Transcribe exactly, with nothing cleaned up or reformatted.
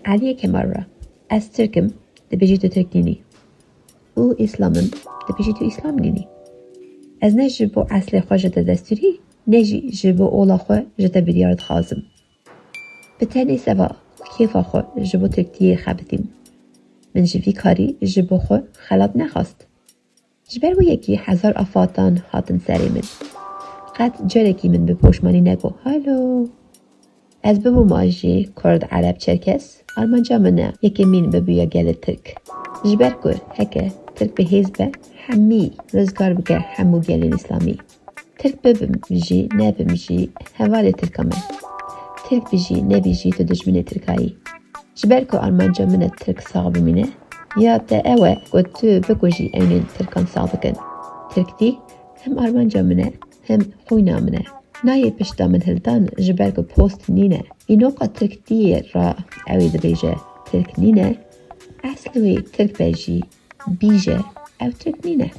Eliyê Kemal re. Ez Tirk im, dibêjî tu Tirk nînî. Û Îslam im, dibêjî tu Îslam nînî. Ez ne ji bo eslê xwe ji te destûrî, ne jî ji bo ola xwe ji te biryar dixwazim. Bi tenê seva kêfa xwe ji bo Tirkiyê xebitîm. Min ji vî karî ji bo xwe xelat nexwest. Ji ber wê yekî hezar afatan hatin serê min. Qet carekî min bi poşmanî negot, "Halo." Ez bibûma jî Kurd, Ereb, Çerkes, armanca min e yekemîn bibûya gelê Tirk. Ji ber ku heke Tirk bi hêz be, hemî rizgar bike hemû gelên Îslamî. Tirk bibim jî, nebim jî, hevalê Tirka me. Tirk bijî, nebî jî, tu dijminê Tirkayî. Ji ber ku armanca min e Tirk sax bimîne, ya te ew e ku tu bikujî eynên Tirkan sax bikin. Tirk dî hem armanca min e, hem xwîna min e. Nayê pişta min hildan ji ber ku post nîne. Înoqa Tirk dî ra ew ê dibêje Tirk nîne, eslê wê Tirk be jî bîje ew Tirk nîne.